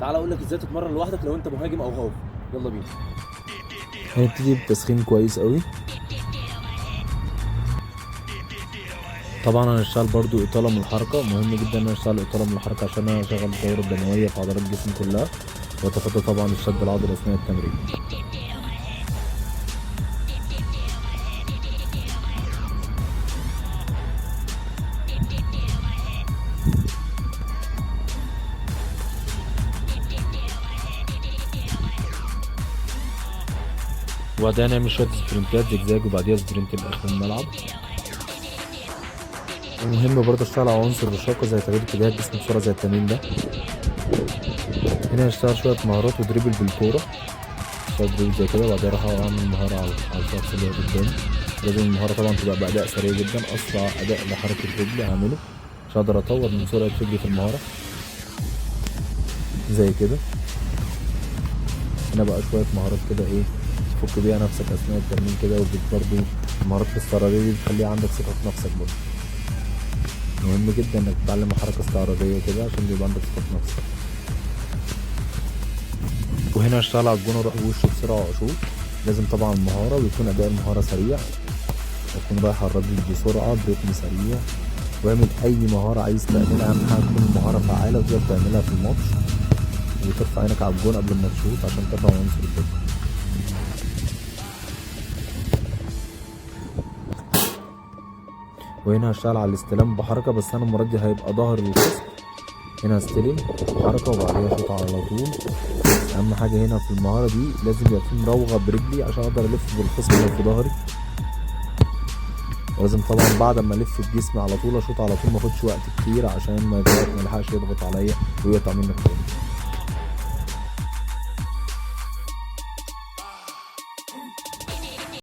تعال اقول لك ازاي تتمرن لوحدك لو انت مهاجم او half. يلا بينا. هنبتدي بتسخين كويس قوي. طبعا هنشتغل برضو اطاله من الحركه، مهم جدا ان انا اشتغل اطاله من الحركة عشان انا اشغل الدورة الدموية في عضلات الجسم كلها، واتفادى طبعا الشد العضلي اثناء التمرين. وبعدها نعمل شوية sprint ات زجزاج، وبعديها sprint لاخر الملعب. ومهم برضه اشتغل على عنصر الرشاقه زي تغيير اتجاه الجسم بسرعة زي التمرين ده. هنا هشتغل شوية مهارات و dribble بالكورة، اشتغل dribble زي كده، وبعدها اروح اعمل مهارة على الشخص اللي قدامي. لازم المهارة طبعا تبقى باداء سريع جدا، اسرع اداء لحركة رجلي اعمله عشان اقدر اطور من سرعة رجلي في المهارة زي كده. هنا بقى شوية مهارات كده ايه تفك بيها نفسك اثناء التمرين كده، وبرضه المهارات الاستعراضيه دي بتخليها عندك ثقة في نفسك. برضه مهم جدا انك تتعلم حركة استعراضيه كده عشان يبقى عندك ثقة في نفسك. وهنا اشتغل على الجون واروح بوشه بسرعة واشوط. لازم طبعا مهارة، ويكون اداء المهارة سريع، اكون رايح على الراجل بسرعة برتم سريع. واعمل اي مهارة عايز تعملها، اهم حاجة تكون المهارة فعاله وتقدر تعملها في الماتش، وترفع عينك على الجون قبل ما تشوط عشان ترفع عنصر الدقة. وهنا هشتغل على الاستلام بحركة، بس انا المرة دي هيبقى ظهر للخصم. هنا هستلم بحركة وبعديها اشوط على طول. اهم حاجة هنا في المهارة دي لازم يبقى في مراوغه برجلي عشان اقدر الف بالخصم لو في ظهري، ولازم طبعا بعد ما الف بجسمي على طول اشوط على طول، ما اخدش وقت كتير عشان ما يلحقش يضغط عليا ويقطع مني الكورة.